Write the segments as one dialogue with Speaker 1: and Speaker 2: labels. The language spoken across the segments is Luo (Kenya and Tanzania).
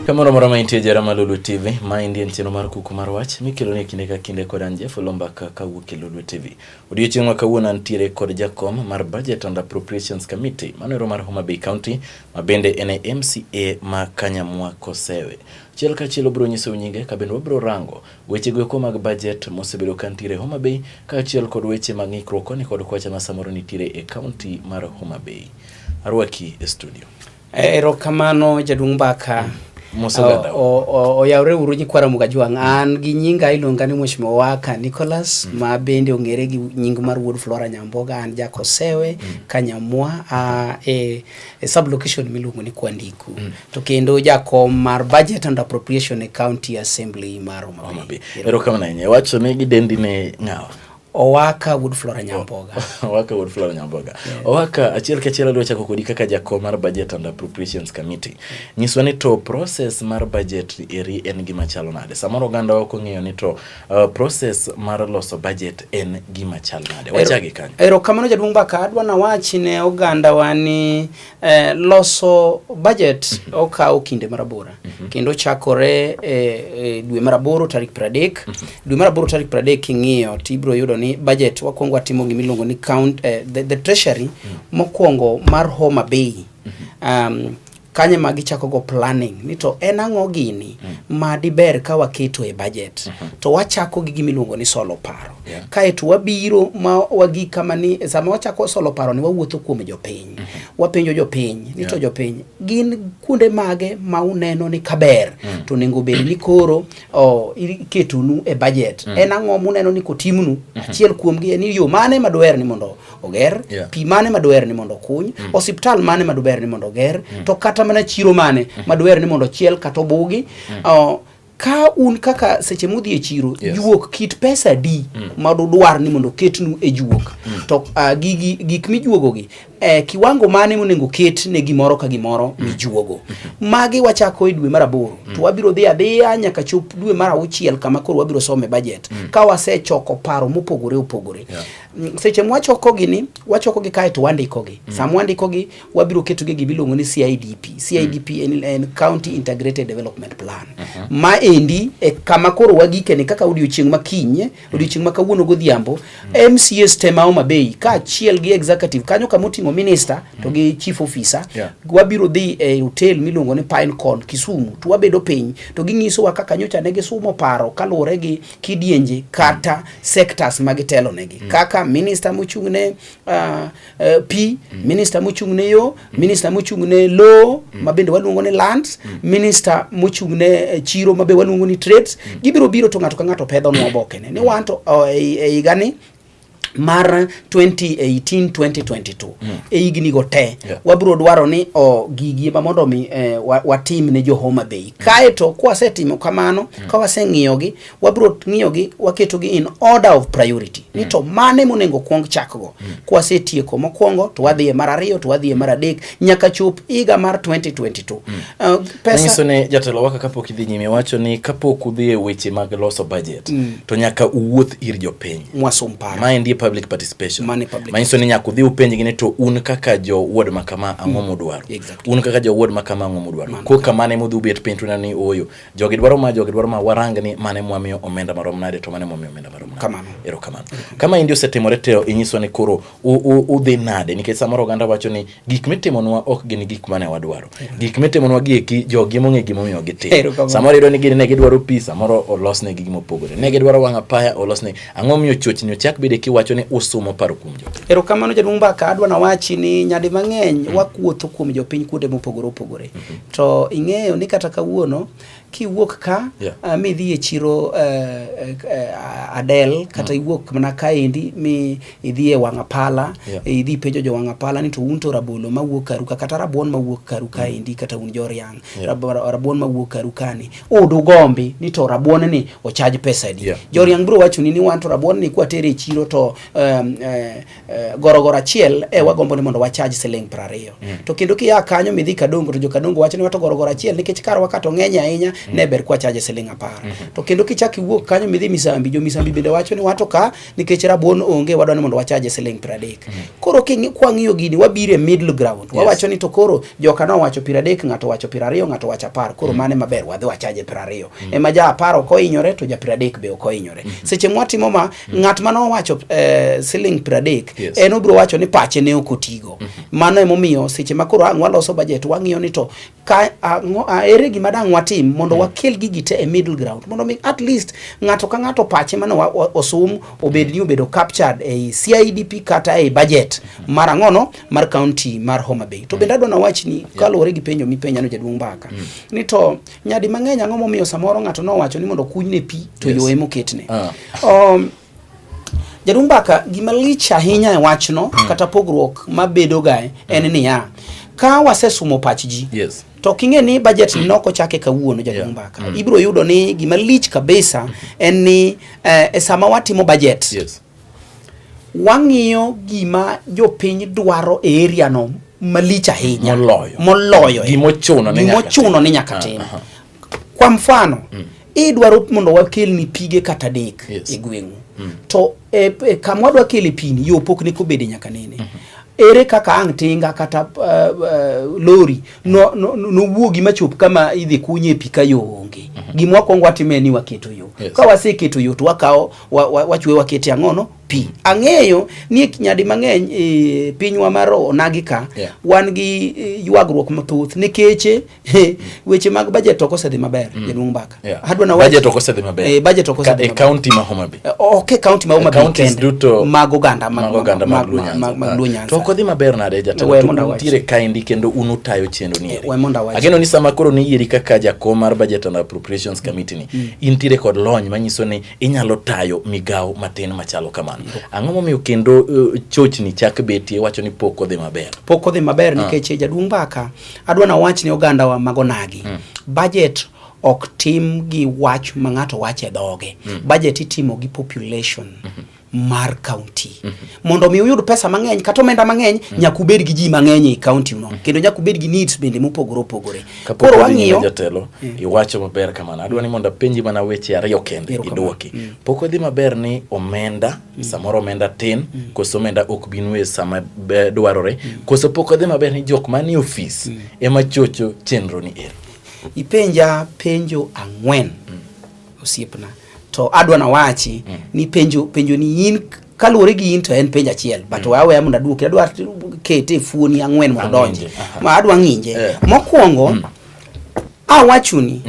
Speaker 1: Kamoro amora ma intie jara mar Lolwe TV, ma endi en chenro mar kuku mar wach mikelo ni kinde ka kinde kod an Jeff Olombaka kawuok e Lolwe TV. Odiochieng' ma kawuono antiere kod jakom mar Budget and Appropriations Committee, mano ero mar Homa Bay County, ma bende en e MCA ma Kanyamwa Kosewe. Achiel kachiel obiro nyisou nyinge ka bende wabiro rango weche goeko mag budget mosebedo ka nitiere Homa Bay kaachiel kod weche mag ng'ikruok koni kod kocha ma samoro nitiere e county mar Homa Bay. Arwaki e studio.
Speaker 2: Erokamano jaduong' Mbaka. Oyawre uru nyikwa Ramogi Ajwang'. An gi nyinga iluonga ni Mheshimiwa Waka Nicholas ma bende ong'ere gi nying mar wuod Flora Nyamboga. An Jakosewe Kanyamwa a e, e sub location miluongo ni Kwandiku to kendo jakom mar Budget and Appropriation e County Assembly mar Homa Bay.
Speaker 1: Erokamano ahinya. Iwacho ni gidendi ne ng'awa?
Speaker 2: Owaka wuod Flora Nyamboga.
Speaker 1: Owaka wuod Flora Nyamboga. Owaka, achiel kachiel adwa chako kodi kaka jakom mar Budget and Appropriations Committee. Nyiswa ni to process mar budget eri en gima chalo nade? Samoro oganda ok ong'eyo ni to process mar loso budget en gima chal nade? Wachagi kanyo.
Speaker 2: Erokamano jaduong' Mbaka, adwa nawach ne ogandawa ni loso budget okawo kinde marabora kendo chakore dwe mar aboro tarik 30. Dwe mar aboro tarik 30 king'iyo to ibiro yudo ni budget wakwongo watimo gima iluongo ni count, the treasury mokwongo mar Homa Bay. Kanye ma gichako go planning ni to en ang'o gini ma diber ka waketo e budget to wachako gi gima iluongo ni solo paro. Kaeto wabiro ma wagik kama ni sama wachako solo paro ni wawuotho kuom jopiny. Wapenjo jopiny ni to jopiny gin kuonde mage ma uneno ni kaber to onego bed ni koro iketonu e budget. En ang'o muneno ni kotimnu? Achiel kuomgi en ni yo mane madwer ni mondo oger, pi mane madwer ni mondo okuny, osiptal mane madwer ni mondo oger, to kata mana chiro mane madwer ni mondo ochiel kata obugi. Ka un kaka seche mudhi e chiro juok kit pesa di ma dudwar ni mondo oketnu e juok to gigi gik mijuogogi kiwango mane monego ket ne gimoro ka gimoro mijuogo. Magi wachako e dwe mar aboro to wabiro dhi adhiya nyaka chop dwe mar auchiel kama koro wabiro some budget ka wasechoko paro mopogore opogore. Seche mwachokogi ni wachokogi kae to wandikogi. Sama wandikogi wabiro ketogi e gima iluongo ni CIDP. CIDP en County Integrated Development Plan. Ma endi e kama koro wagike ni kaka odiochieng' ma kiny, odiochieng' ma kawuono godhiambo, MCAs te ma Homa Bay kaachiel gi executive kanyo kama oting'o minister to gi chief officer wabiro dhi e hotel miluongo ni Pinecone Kisumu to wabedo piny to ging'isowa kaka nyocha ne gisumo paro kaluwore gi kidienje kata sectors ma gitelo negi kaka minister mochung' ne pi, minister mochung' ne yo, minister mochung' ne lowo ma bende waluongo ni lands, minister mochung' ne chiro ma be waluongo ni trades. Gibiro biro to ng'ato ka ng'ato pedhonwa obokene ni wan to e higani mar 2018-2022 e higni go te wabiro dwaro ni gigi ema mondo mi watim ne jo Homa Bay. Kaeto kwasetimo kamano ka waseng'iyogi wabiro ng'iyogi waketogi in order of priority ni to mane monego kwong chakgo. Kwasetieko mokwongo to wadhi e mar ariyo to wadhi e mar adek nyaka chop higa mar 2022. Pesa
Speaker 1: Manyiso ni jatelo Waka kapok idhi nyime wacho ni kapok udhi e weche mag loso budget to nyaka uwuoth ir jopiny.
Speaker 2: Mwasum paro.
Speaker 1: Ma endi public participation.
Speaker 2: Mane public
Speaker 1: Manyiso ni nyaka udhi upenjgi ni to un kaka jo ward ma kama ang'o mudwaro. Un kaka jo ward ma kama ang'o mudwaro. Koka mane mudhi ubet piny to ni ooyo. Jogi dwaro ma, jogi dwaro ma, warang ni mane mwamiyo omenda marom nade to mane mwamiyo omenda marom nade.
Speaker 2: Kamano.
Speaker 1: Erokamano. Kama endi osetimore to inyiswa ni koro udhi nade nikech samoro oganda wacho ni gik mitimonwa ok gin gik mane wadwaro. Gik mitimonwa gi eki jogi emong'e gimomiyo gitimo.
Speaker 2: Erokamano.
Speaker 1: Samoro iyudo ni gin ne gidwaro pi, samoro olosnegi gima opogore. Ne gidwaro wang' apaya, olosne. Ang'o miyo chochni ochak bede kiwacho ni usumo paro kuom jopiny?
Speaker 2: Erokamano jaduong' Mbaka, adwa nawachi ni nyadi mang'eny wakuotho kuom jopiny kuonde mopogore opogore. To ing'eyo ni kata kawuono kiwuok ka midhi e chiro Adel kata iwuok mana kaendi mi idhi e wang' apala, idhi penjo jo wang' apala ni to un to rabolo mawuok karu ka kata rabuon mawuok karu kaendi kata un joriang' rabuon mawuok karu kani udugombi ni to rabuon ni ochaj pesa adi. Joriang' biro wachoni ni wan to rabuon ni kwatere e chiro to gorogoro achiel e wagombo ni mondo wachaj siling 20. To kendo kia kanyo midhi Kadongo to jo Kadongo wacho ni wato gorogoro achiel nikech karwa ka to ng'eny ahinya, ne ber kwa chaje siling 10. To kendo kichak iwuok kanyo midhi Misambi, jo Misambi bende wacho ni wato ka nikech rabuon onge, wadwa ni mondo wachaje siling 30. Koro kwang'iyo gini, wabiro e middle ground. Wawacho ni to koro joka nowacho 30, ng'ato wacho 20, ng'ato wacho 10, koro mane maber? Wadhi wachaje 20. Ema ja 10 ok ohinyore to ja 30 be ok ohinyore. Seche mwatimo ma, ng'at mane owacho siling 30 en obiro wacho ni pache ne ok otigo. Mano emomiyo seche ma koro ang' waloso budget, wang'iyo ni to ka ere gima dang' watim mondo wakel gigi te e middle ground, mondo mi at least ng'ato ka ng'ato pache mane osum obed ni obedo captured ei CIDP kata ei budget mar ang'ono mar county mar Homa Bay. To bende adwa nawach ni kaluwore gi penjo mipenja no, jaduong' Mbaka, ni to nyadi mang'eny ang'o momiyo samoro ng'ato nowacho ni mondo kunyne pi to yo emoketne? Jaduong' Mbaka, gima lich ahinya e wachno kata pogruok mabedo ga en niya, ka wasesumo pach ji to king'e ni budget ni nok ochake kawuono, jaduong' Mbaka, ibiro yudo ni gima lich kabisa en ni e sama watimo budget, wang'iyo gima jopiny dwaro e area no malich ahinya.
Speaker 1: Moloyo.
Speaker 2: Moloyo.
Speaker 1: Gimochuno ni nyaka
Speaker 2: Gimochuno
Speaker 1: tim.
Speaker 2: ni nyaka tim. Kwa mfano, idwaro mondo wakelni pige kata 3 e gweng'u, to e kama wadwa kele pini, yo pok ne kobede nyaka nene. Ere kaka ang' tinga kata lori nowuogi machop kama idhi kunye pi ka yo onge? Gima wakwongo watimo en ni waketo yo. Ka waseketo yo to wakawo wachwe wakete ang'ono pi. Ang'eyo ni e nyadi mang'eny e pinywa mar onagi ka wan gi ywagruok mathoth nikech weche mag budget ok osedhi maber, jaduong' Mbaka. Adwa na wach-
Speaker 1: Budget ok osedhi maber.
Speaker 2: Budget ok osedhi
Speaker 1: E
Speaker 2: maber.
Speaker 1: county ma Homa Bay.
Speaker 2: Ok e county ma Homa Bay
Speaker 1: Counties
Speaker 2: kende,
Speaker 1: duto
Speaker 2: mag oganda
Speaker 1: mag oganda mag Luo Nyanza.
Speaker 2: mag Luo Nyanza.
Speaker 1: To ok odhi maber nade, jatelo?
Speaker 2: We
Speaker 1: To
Speaker 2: mondo awach.
Speaker 1: untiere kaendi kendo un utayo chenro ni eri.
Speaker 2: We mondo awach.
Speaker 1: Ageno ni sama koro niyieri kaka jakom mar Budget and Appropriations Committee ni, intiere kod lony manyiso ni inyalo tayo migawo matin machalo kamano. Ang'o momiyo kendo chochni chak betie wacho ni pok odhi maber?
Speaker 2: Pok odhi maber nikech, jaduong' Mbaka, adwa nawach ni ogandawa mag onagi, budget ok tim gi wach ma ng'ato wacho e dhoge. Budget itimo gi population mar county. Mondo mi uyud pesa mang'eny kata omenda mang'eny, nyaka ubed gi ji mang'eny e county no, kendo nyaka ubed gi needs bende mopogore opogore.
Speaker 1: Kapok
Speaker 2: Koro
Speaker 1: wadhi nyime,
Speaker 2: wang'iyo
Speaker 1: jatelo, iwacho maber kamano. Adwa ni mondo apenji mana weche ariyo kende,
Speaker 2: Erokamano.
Speaker 1: idwoki. Pok odhi maber ni omenda, samoro omenda tin, koso omenda ok bi nwe sama dwarore, koso pok odhi maber ni jok manie ofis ema chocho chenro ni eri?
Speaker 2: Ipenja penjo 4, osiepna, to adwa nawachi ni penjo ni in kaluwore gi in to en penjo achiel, but we aweya mondo aduoki. Adwa kete e fuoni 4 mondo odonji.
Speaker 1: Ang'inje, aha.
Speaker 2: Ma adwa ng'inje. Mokwongo, awachoni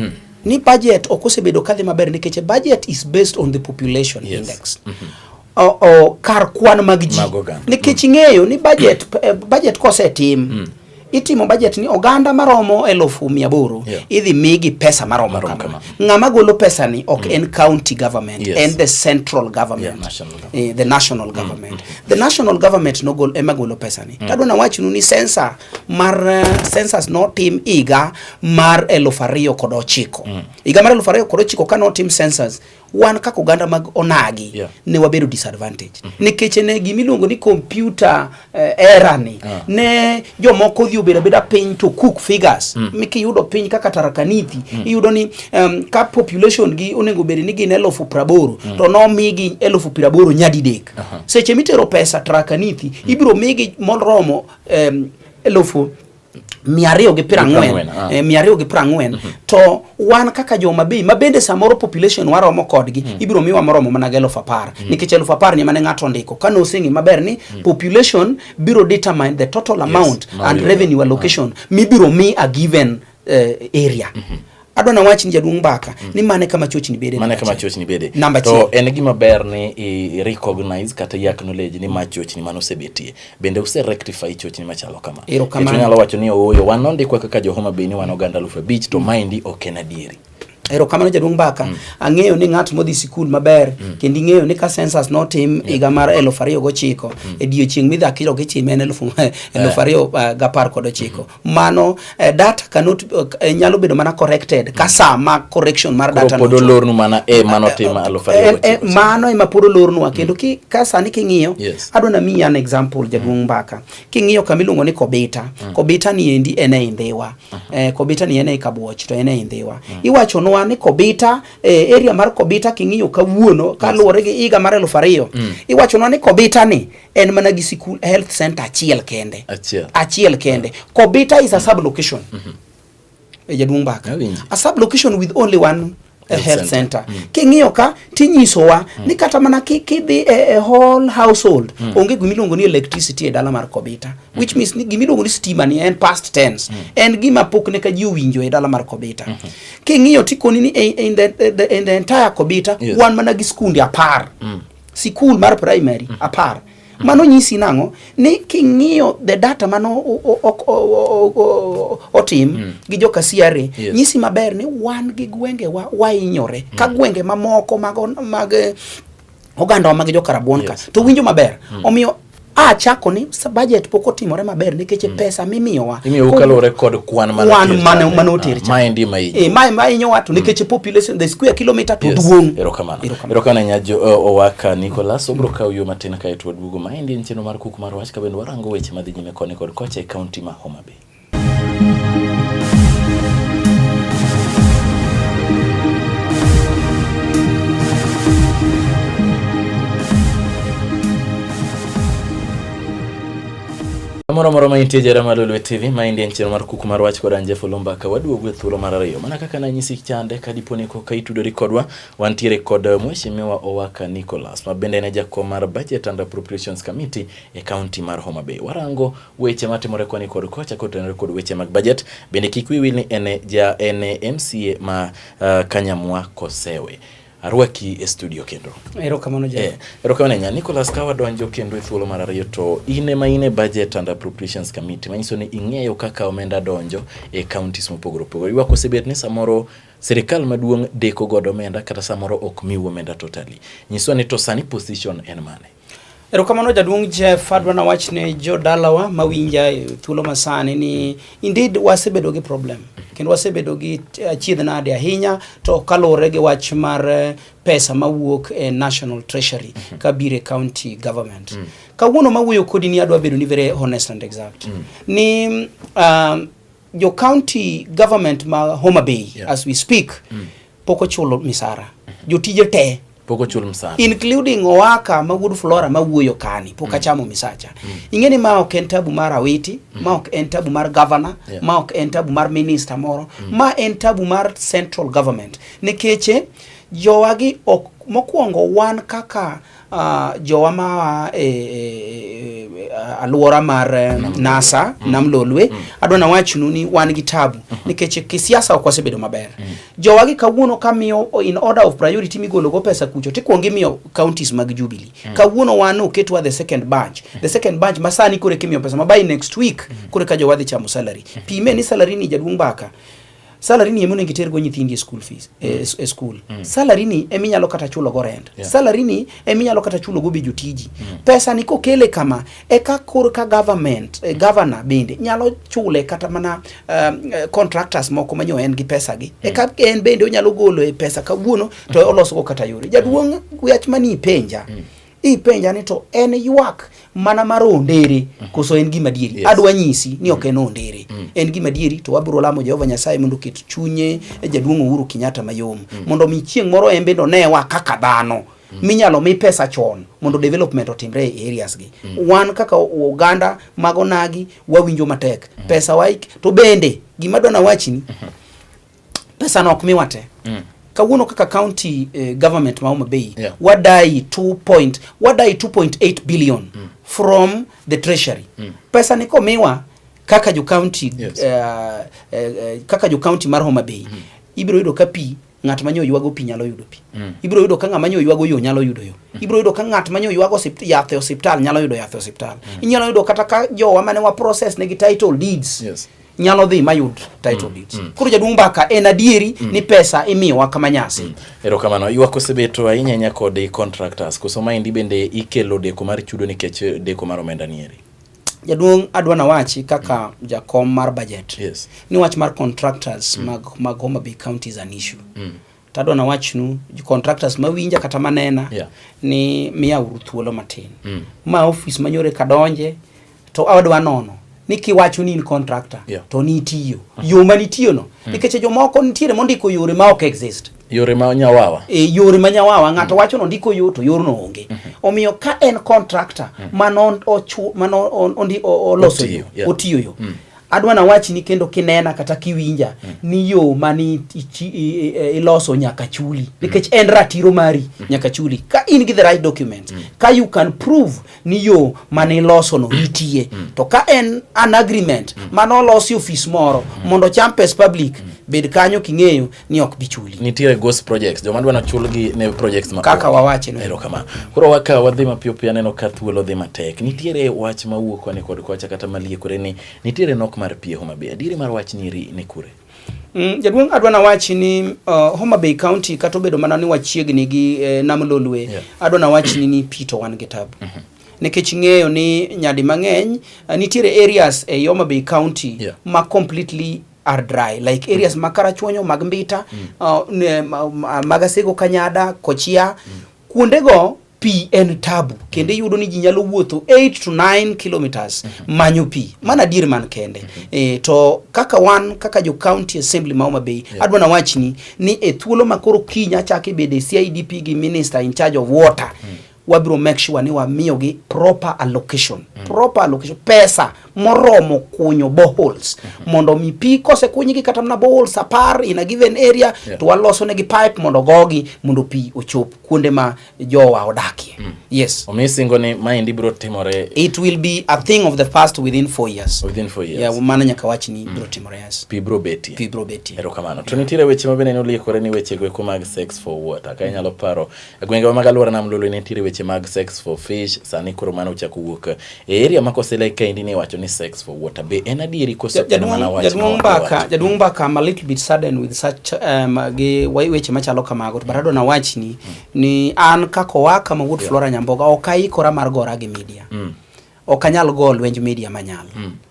Speaker 2: ni budget ok osebedo kadhi maber nikech budget is based on the population index, o kar kwan mag ji.
Speaker 1: Mag oganda.
Speaker 2: Nikech ing'eyo ni budget kosetim, itimo budget ni oganda maromo 800,000 idhi migi pesa maromo
Speaker 1: Maromo
Speaker 2: kama.
Speaker 1: kama.
Speaker 2: Ng'ama golo pesa ni ok en county government, en the central government.
Speaker 1: Yeah, national government.
Speaker 2: The national government. The national government nogol ema golo pesa ni. Tadwa nawachnu ni census mar census notim higa mar 2009. Higa mar 2009 ka notim census, wan kaka oganda mag onagi ne wabedo disadvantage nikech ne gimiluongo ni computer era ni ne jomoko odhi obedo abeda piny to cook figures mikiyudo piny kaka Tharaka Nithi, iyudo ni ka population gi onego bed ni gin 80,000 to nomigi 80,000 nyadidek. Seche mitero pesa Tharaka Nithi, ibiro migi moromo 240,000.
Speaker 1: 40, ah.
Speaker 2: 240, to wan kaka joma Bay ma bende samoro population waromo kodgi, ibiro miwa moromo mana gi 10,000, nikech 10,000 ni mane ng'ato ondiko ka noseng'e maber ni population biro determine the total amount
Speaker 1: ma
Speaker 2: and
Speaker 1: wiyudo.
Speaker 2: revenue allocation mibiro mi a given area. Adwa nawach ni, jaduong' Mbaka, ni mane kama chochni bede.
Speaker 1: Mane
Speaker 2: Namba
Speaker 1: kama
Speaker 2: achiel.
Speaker 1: chochni bede.
Speaker 2: Namba
Speaker 1: To
Speaker 2: achiel.
Speaker 1: en gima ber ni i recognize kata i acknowledge ni ma chochni mane osebetie. Bende use rectify chochni machalo kama?
Speaker 2: Erokamano.
Speaker 1: Nikech unyalo wacho ni ooyo, wan nondikwa kaka jo Homa Bay ni wan oganda 5,000, to maendi ok en adieri.
Speaker 2: Erokamano jaduong' Mbaka. Ang'eyo ni ng'at modhi sikul maber kendo ing'eyo ni ka census notim higa mar 2009 e diochieng' midhakiro kitime en 2019. Mano data cannot nyalo bedo mana corrected ka sa ma correction mar
Speaker 1: Koro
Speaker 2: data
Speaker 1: pod
Speaker 2: nochopo.
Speaker 1: olornu mana e manotim 2009.
Speaker 2: Mano ema pod olornwa kendo ka sani king'iyo adwa namiyi an example jaduong' Mbaka. King'iyo kama iluongo ni Kobita, Kobita ni endi en ei Ndhiwa. Kobita ni en ei Kabuoch to en ei Ndhiwa. Iwachonwa ni Kobita, area mar Kobita king'iyo kawuono kaluwore gi higa mar 2000, iwachonwa ni Kobita ni en mana gi sikul health center achiel kende.
Speaker 1: Achiel.
Speaker 2: Achiel kende. Kobita is a sub location. Jaduong' Mbaka.
Speaker 1: Awinji.
Speaker 2: A sub location with only one
Speaker 1: Health
Speaker 2: health
Speaker 1: center.
Speaker 2: center. King'iyo ka tinyisowa ni kata mana kidhi e whole household onge gima iluongo ni electricity e dala mar Kobita, which means ni gima iluongo ni stima ni en past tense, en gima pok ne ka ji owinjo e dala mar Kobita. King'iyo tikoni ni in the entire Kobita wan mana gi skunde 10, sikul mar primary 10. Mano nyisi nang'o? Ni king'iyo the data mano otim gi joka CRA, nyisi maber ni wan gi gwengewa wahinyore ka gwenge mamoko mag ogandawa mag joka Rabuon ka to winjo maber. Omiyo achako ni budget pok otimore maber nikech pesa mimiyowa
Speaker 1: Imiyou kaluwore kod kwan mane
Speaker 2: kwan
Speaker 1: oter
Speaker 2: mane
Speaker 1: chande.
Speaker 2: mane oter cha.
Speaker 1: Maendi ma hinyo.
Speaker 2: Mae ma hinyowa to nikech population, the square kilometer to duong'.
Speaker 1: Erokamano.
Speaker 2: Erokamano.
Speaker 1: Erokamano ahinya jo Owaka Nicholas. Obiro kawo yo matin kae to waduogo. Maendi en chenro mar Kuku mar Wach ka bende warango weche madhi nyime koni kod kocha e kaunti ma Homa Bay. Moro moro ma intie jara mar Lolwe TV, ma endi en chenro mar Kuku mar Wach kod an Jeff Oloo Mbaka. Waduogo e thuolo mar ariyo. Mana kaka nanyisi chande, ka dipo ni koka itudori kodwa, wantiere kod Mheshimiwa Owaka Nicholas, ma bende en e jakom mar Budget and Appropriations Committee e kaunti mar Homa Bay. Warango weche matimore koni kod kocha kotenore kod weche mag budget. Bende kik wiyi wil ni en e MCA ma Kanyamwa Kosewe. Arwaki e studio kendo.
Speaker 2: Erokamano Jeff.
Speaker 1: Erokamano ahinya. Nicholas, ka wadonjo kendo e thuolo mar ariyo to in ema in e Budget and Appropriations Committee, manyiso ni ing'eyo kaka omenda donjo e counties mopogore opogore. Ywak osebet ni samoro sirikal maduong' deko godo omenda kata samoro ok miu omenda totally. Nyiswa ni to sani position en mane?
Speaker 2: Erokamano jaduong' Jeff, adwa nawach ne jodalawa mawinja e thuolo masani ni indeed wasebedo gi problem kendo wasebedo gi achiedh nade ahinya to kaluwore gi wach mar pesa mawuok e National Treasury kabiro e county government. Kawuono mawuoyo kodi ni adwa bedo ni very honest and exact ni jo county government ma Homa Bay as we speak pok ochulo misara jotije te.
Speaker 1: Pok ochul msara.
Speaker 2: Including Owaka ma wuod Flora mawuoyo kani pok achamo misacha. Ing'e ni ma ok en tabu mar Awiti, ma ok en tabu mar governor, ma ok en tabu mar minister moro, ma en tabu mar central government. Nikech jowagi ok mokwongo wan kaka jowa ma e alwora mar NASA Nam Lolwe, adwa nawachnu ni wan gi tabu nikech kisiasa ok wasebedo maber. Jowagi kawuono kamiyo in order of priority migolo go pesa kucho tikuongo imiyo counties mag Jubilee. Kawuono wan oketwa the second batch. The second batch ma sani koro eka imiyo pesa ma by next week koro eka jowa dhi chamo salary. Pime ni salary ni jaduong' Mbaka. Salary ni ema onego itergo nyithindi e school fees, e school. Salary ni ema inyalo kata chulo go rent. Salary ni ema inyalo kata chulo go be jotiji. Pesa ni kokele kama eka koro ka government, governor bende nyalo chule kata mana contractors moko manyo en gi pesa gi. Eka en bende onyalo golo e pesa kawuono to oloso go kata yore. Jaduong' wach mani ipenja. Ipenja ni to en ywak mana mar ondere koso en gima adieri? Adwa nyisi ni ok en ondere. En gima adieri to wabiro lamo Jehova Nyasaye mondo oket chunye jaduong' Uhuru Kenyatta mayom. Mondo mi chieng' moro en bende onewa kaka dhano. Minyalo mi pesa chon mondo development otimre e areas gi. Wan kaka oganda mag onagi wawinjo matek. Pesa wa to bende gima adwa nawachni, pesa no ok miwa te. Kawuono kaka county government ma Homa Bay wadai 2.8 billion from the treasury. Pesa ni komiwa kaka jo county kaka jo county mar Homa Bay, ibiro yudo ka pi ng'at manyo ywago pi nyalo yudo pi. Ibiro yudo ka ng'ama nyo ywago yo nyalo yudo yo. Ibiro yudo ka ng'at manyo ywago yath e osiptal nyalo yudo yath e osiptal. Inyalo yudo kata ka jowa mane wa process negi title deeds. Nyalo dhi mayud title deeds. Koro jaduong' Mbaka, en adieri ni pesa imiyowa kama nyasi.
Speaker 1: Erokamano. Ywak osebeto ahinya ahinya kod contractors. Koso maendi bende ikelo deko mar chudo nikech deko mar omenda nieri?
Speaker 2: Jaduong', adwa nawachi kaka jakom mar budget ni wach mar contractors mag Homa Bay County is an issue. To adwa nawachnu contractors mawinja kata manena ni miyauru thuolo matin. Ma office manyore kadonje to adwa nono ni kiwacho ni in contractor to nitiyo yo manitiyo no, nikech jomoko nitiere mondiko yore ma ok exist.
Speaker 1: Yore ma nyawawa.
Speaker 2: E, yore ma nyawawa. Ng'ato wacho nondiko yo to yorno onge. Omiyo ka en contractor mano ochu mano oloso
Speaker 1: Otiyo,
Speaker 2: yo, otiyo yo, adwa nawachni kendo kinena kata kiwinja ni yo mani iloso nyaka chuli, nikech en ratiro mari, nyaka chuli ka in gi the right document, ka you can prove ni yo mane iloso no nitie. To ka en an agreement mane olosi ofis moro mondo ocham pes public, bed kanyo king'eyo ni ok bi chuli.
Speaker 1: Nitiere ghost projects, joma dwa nochulgi ne projects ma
Speaker 2: Kaka
Speaker 1: onge.
Speaker 2: wawache no.
Speaker 1: Erokamano. Koro waka wadhi mapiyo piyo, aneno ka thuolo dhi matek. Nitiere wach mawuok koni kod kocha kata maliekore ni nitiere nok mar pi e Homa Bay. Adieri mar wach nieri ni kure?
Speaker 2: Jaduong', adwa nawachi ni Homa Bay County, kata obedo mana ni wachiegni gi Nam Lolwe, adwa nawachni ni pi to wan gi tabu. Nikech ing'eyo ni nyadi mang'eny nitiere areas e Homa Bay County ma completely are dry, like areas mag Karachuonyo, mag Mbita, mag Asego, Kanyada, Kochia. Kuondego pi en tabu kendo iyudo ni ji nyalo wuotho 8 to 9 kilometers manyo pi. Mano adier man kende. To kaka wan kaka jo county assembly ma Homa Bay, adwa nawachni ni e thuolo ma koro kiny achako ibede CIDP gi minister in charge of water, wabiro make sure ni wamiyogi proper allocation, proper allocation, pesa moromo kunyo boreholes mondo mi pi kosekunygi kata mana boreholes 10 in a given area, to waloso negi pipe mondo gogi mondo pi ochop kuonde ma jowa odakie. Yes.
Speaker 1: Omiyo singo ni maendi biro timore.
Speaker 2: It will be a thing of the past within 4 years.
Speaker 1: Within 4 years.
Speaker 2: Yeah, mano nyaka wach ni biro timore, yes.
Speaker 1: Pi biro betie.
Speaker 2: Pi biro betie.
Speaker 1: Erokamano. To nitiere weche ma bende noliekore ni weche go eko mag sex for water. Ka inyalo paro e gwengewa mag alwora Nam Lolwe nitiere weche mag sex for fish, sani koro mano ochako wuok e area ma Kosele kaendi ni iwacho ni sex for water. Be en adieri koso en mana wach
Speaker 2: Jaduong'
Speaker 1: ma
Speaker 2: Mbaka,
Speaker 1: iwacho?
Speaker 2: jaduong' Mbaka, I'm a little bit saddened with such gi weche machalo kamago, but adwa nawachni ni an kaka owaka ma wuod Flora Nyamboga ok aikora mar gora gi media. Ok anyal go lwenj media manyal.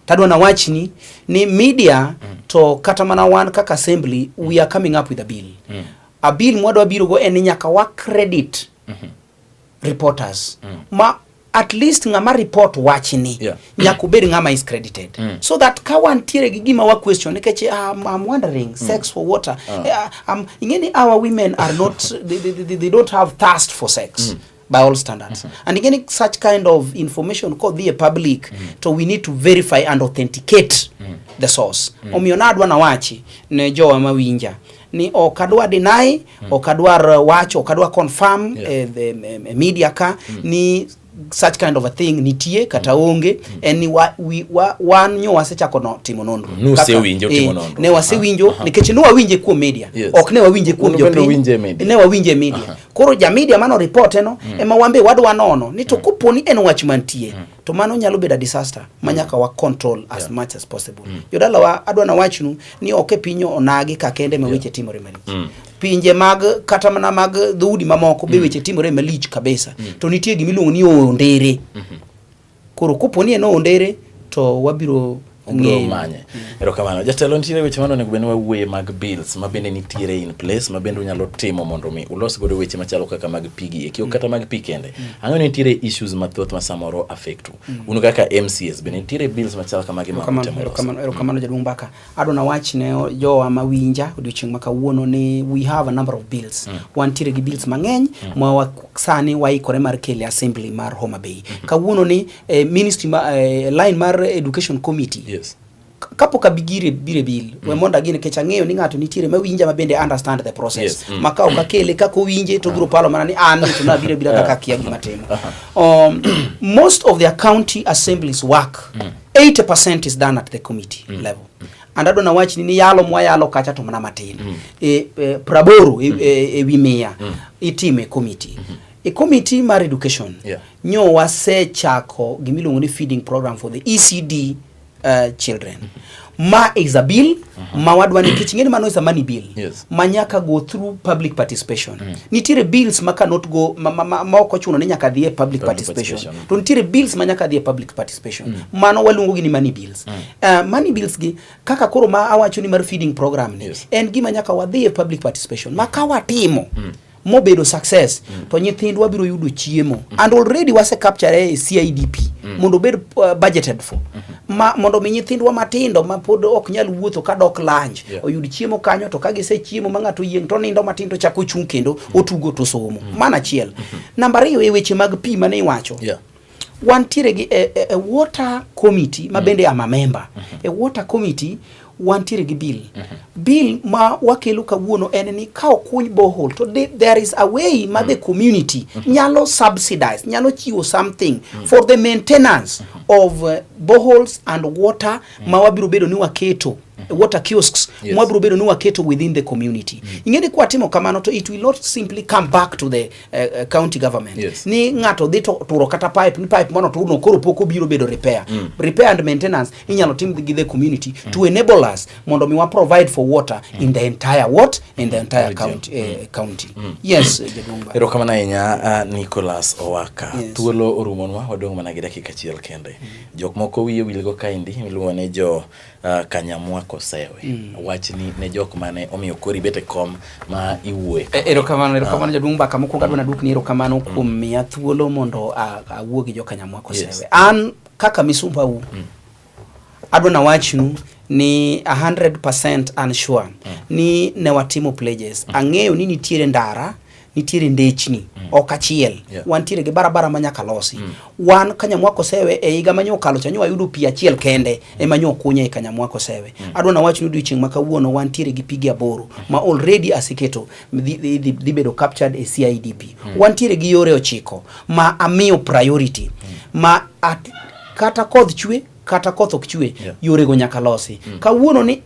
Speaker 2: Tadwa nawachni ni media to kata mana wan kaka assembly, we are coming up with a bill. A bill mwadwa biro go en ni nyaka wa credit reporters ma at least ng'ama report wachni nyaka obed ng'ama is credited, so that ka wantiere gi gima wa question, nikech I'm wondering, sex for water, ing'e ni our women are not they don't have thirst for sex by all standards, and ing'e ni such kind of information kodhi e public to we need to verify and authenticate the source. Omiyo nadwa nawachi ne jowa mawinja ni ok adwa deny, ok adwar wacho, ok adwa confirm the media ka ni such kind of a thing nitie kata onge. En ni wan nyo wasechako no, timo nonro.
Speaker 1: Nusewinjo timo nonro.
Speaker 2: Ne wasewinjo nikech ne wawinje kuom media, ok ne wawinje kuom
Speaker 1: Un bende
Speaker 2: jopiny.
Speaker 1: uwinje e media.
Speaker 2: Ne wawinje e media. Koro ja media mano report no ema wan be wadwa nono ni to kopo ni en wach mantie, to mano nyalo bedo a disaster ma nyaka wa control as much as possible. Jodalawa, adwa nawachnu ni ok e piny onagi ka kende ma weche timore malich. Pinje mag kata mana mag dhoudi mamoko be weche timore malich kabisa. To nitie gimiluongo ni ondere. Koro kopo ni en ondere to wabiro
Speaker 1: Ubiro
Speaker 2: ng'eyo.
Speaker 1: manye. Erokamano. Jatelo, nitiere weche mano onego bed ni wawuoye mag bills ma bende nitiere in place ma bende unyalo timo mondo mi ulos godo weche machalo kaka mag pi gi eki, ok kata mag pi kende. Ang'o ni nitiere issues mathoth ma samoro affect u. Un kaka MCAs bende nitiere bills machalo kamagi ma
Speaker 2: Erokamano,
Speaker 1: utemo loso?
Speaker 2: erokamano, erokamano jaduong' Mbaka. Adwa nawach ne jowa mawinja odiochieng' ma kawuono ni we have a number of bills. Wantiere gi bills mang'eny ma sani waikore mar kelo e assembly mar Homa Bay. Kawuono ni ministry ma, line mar education committee kapok abigire bire bill we mondo agine, nikech ang'eyo ni ng'ato nitiere mawinja ma bende understand the process ma ka ok akele kaka owinje to obiro palo mana ni an ni to nabiro abira kaka akia gima timo. Most of their county assemblies work, 80% is done at the committee level, and adwa nawachni ni yalo mwayalo kacha to mana matin e 80 e wi 100 itime committee. E committee mar education, nyo wasechako gimiluongo ni feeding program for the ECD. children. Ma is a bill ma wadwa nikech ing'eni mano is a money bill ma nyaka go through public participation. Nitiere bills ma cannot go ma ok ochuno ni nyaka dhi e public participation. To nitiere bills ma nyaka dhi e public participation. Mano waluongo gi ni money bills. Money bills gi kaka koro ma awacho ni mar feeding program ni en gima nyaka wadhi e public participation ma ka watimo mobedo success to nyithindwa biro yudo chiemo and already wase capture e CIDP mondo obed budgeted for ma mondo mi nyithindwa matindo ma pod ok nyal wuotho kadok lunch oyud chiemo kanyo, to ka gisechiemo ma ng'ato yieng' to nindo matin to chako chung' kendo otugo to somo. Mano achiel. Namba ariyo, e weche mag pi mane iwacho, wantiere gi e water committee ma bende am a member. E water committee wantiere gi bill. Bill ma wakelo kawuono en ni ka okuny borehole to there is a way ma the community nyalo subsidize, nyalo chiwo something for the maintenance of boreholes and water ma wabiro bedo ni waketo water kiosks mwabiro bedo ni waketo within the community. Ing'e ni kwatimo kamano to it will not simply come back to the county government ni ng'ato dhi to turo kata pipe ni pipe mano turno koro pok obiro bedo repair. Repair and maintenance inyalo tim gi the community to enable us mondo mi wa provide for water in the entire what in the entire
Speaker 1: Region.
Speaker 2: county. Yes, jaduong' Ba.
Speaker 1: Erokamano ahinya, Nicholas Owaka.
Speaker 2: Yes.
Speaker 1: Thuolo orumonwa, wadong' mana gi dakika achiel kende. Jok moko wiye wilgo kaendi miluongo ni jo Kanyamwa Kosewe. Wachni ne jok mane omiyo kori bet e kom ma iwuoye.
Speaker 2: Erokamano, erokamano jaduong' Mbaka. Mokwongo adwa naduokni erokamano kuom miya thuolo mondo awuo gi jokanyamwa Kosewe. An kaka misumbau, adwa nawachnu ni 100% an sure ni ne watimo pledges. Ang'eyo ni nitiere ndara, nitiere ndechni ok achiel. Wantiere gi barabara ma nyaka losi. Wan Kanyamwa Kosewe e higa manyo okalo cha nyo wayudo pi achiel kende ema nyo okunya e Kanyamwa Kosewe. Adwa nawach ni odiochieng' ma kawuono wantiere gi pige 8 ma already aseketo dhi bedo captured e CIDP. Wantiere gi yore 9 ma amiyo priority ma kata koth chwe kata koth ok chwe, yorego nyaka losi. Kawuono ni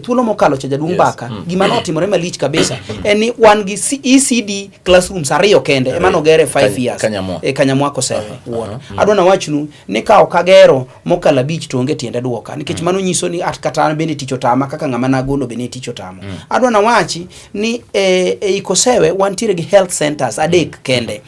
Speaker 2: thuolo mokalo cha jaduong' Mbaka, gima notimore malich kabisa en ni wan gi ECD classrooms 2 kende ema nogere 5 years
Speaker 1: Kanyamwa.
Speaker 2: e Kanyamwa Kosewe ward. Adwa nawachnu ni ka ok agero mokalo 5 to onge tiende duoka nikech mano nyiso ni at kata an bende tich otama kaka ng'ama nagolo bende tich otamo. Adwa nawachi ni e Kosewe wantiere gi health centers 3 kende.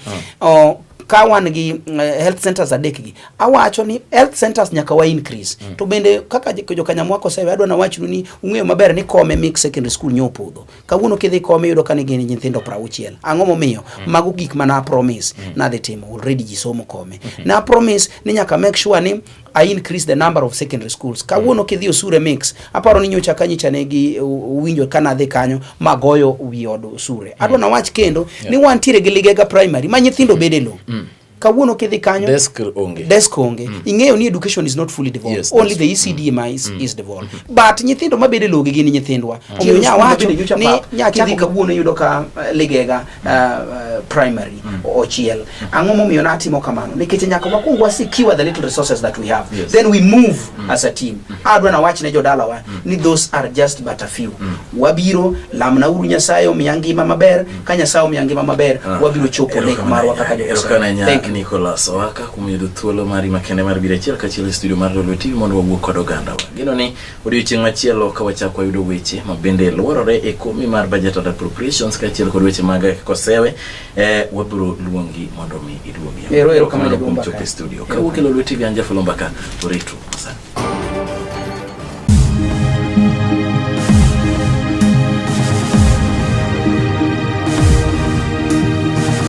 Speaker 2: Ka wan gi health centers 3 gi, awacho ni health centers nyaka wa increase. To bende kaka jo Kanyamwa Kosewe adwa nawachnu ni ung'eyo maber ni Kome Mixed Secondary School nyo opodho. Kawuono kidhi Kome iyudo ka nigi nyithindo 60. Ang'o momiyo? Mago gik mana promise nadhi timo already ji somo Kome. Na promise ni nyaka make sure ni I increase the number of secondary schools. Kawuono kidhi Osure Mix, aparo ni nyocha kanyicha ne gi uwinjo ka nadhi kanyo magoyo wi od Osure. Adwa nawach kendo ni wantiere gi Ligega Primary ma nyithindo bede lo. Kawuono kidhi kanyo,
Speaker 1: desk onge.
Speaker 2: Desk onge. Ing'eyo ni education is not fully devolved.
Speaker 1: Yes,
Speaker 2: Only
Speaker 1: that's
Speaker 2: the ECD ma is devolved. But nyithindo mabede logi gin nyithindwa. Omiyo nya wacho ni nya chako kawuono iyudo ka Ligega Primary ochiel. Ang'o momiyo natimo kamano? Nikech nyaka wakwong wa secure the little resources that we have. Then we move as a team. Adwa nawach ne jodalawa ni those are just but a few. Wabiro lamna uru Nyasaye omiya ngima maber, ka Nyasaye omiya ngima maber, wabiro chopo lek marwa kaka jo
Speaker 1: Erokamano ahinya,
Speaker 2: Thank you.
Speaker 1: Nicholas Owaka kuom yudo thuolo mari makende mar biro achiel kachiel e studio mar Lolwe TV mondo wawuo kod ogandawa. Geno ni odiochieng' machielo ka wachako wayudo weche ma bende luorore e komi mar budget and appropriations kaachiel kod weche mag Kosewe, wabiro luongi mondo mi iduogi.
Speaker 2: Ero, erokamano
Speaker 1: Kuom
Speaker 2: jaduong'
Speaker 1: chopo e
Speaker 2: Mbaka.
Speaker 1: studio. Kawuok e Lolwe TV, an Jafalo Mbaka, oritu masani.